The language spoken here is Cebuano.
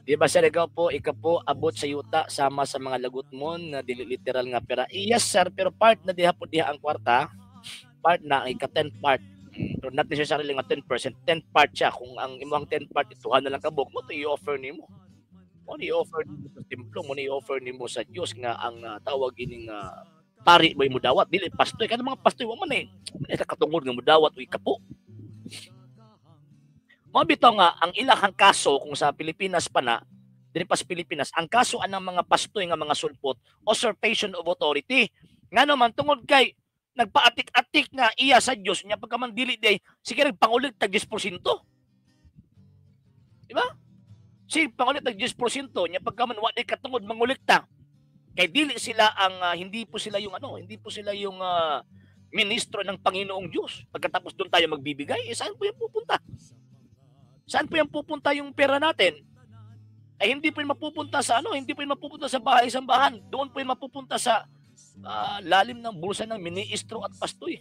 Di ba, sir, ikaw po, ikaw po abot sa yuta sama sa mga lagot mo na dili literal nga pera. Yes, sir, pero part na diha po diha ang kwarta. Part na ang ika 10 part. Pero not necessarily nga 10%, 10 part siya. Kung ang imong 10 part ituhan na lang kabuk mo to i-offer nimo. Mo ni i-offer nimo sa templo, mo ni i-offer nimo sa Dios nga ang tawag ining pari mo dawat, dili pastoy. Kada mga pastoy wa man eh. Man katungod nga mudawat o ikapo. Mao bitaw nga ang ilahang kaso kung sa Pilipinas pa na, dinhi pa sa Pilipinas, ang kaso anang mga pastoy nga mga sulpot, usurpation of authority. Ngano man, tungod kay nagpaatik-atik nga iya sa Dios niya pagka man dili day sige nagpangulit tag 10%. Di ba? Sige pangulit tag 10% niya pagka man wa di katungod mangulikta. Kay dili sila ang hindi po sila yung ano, hindi po sila yung ministro ng Panginoong Diyos. Pagkatapos doon tayo magbibigay, eh saan po yan pupunta? Saan po yan pupunta yung pera natin? Ay hindi po yan mapupunta sa ano, hindi po yan mapupunta sa bahay sambahan. Doon po yan mapupunta sa lalim ng bulsa ng ministro at pastoy.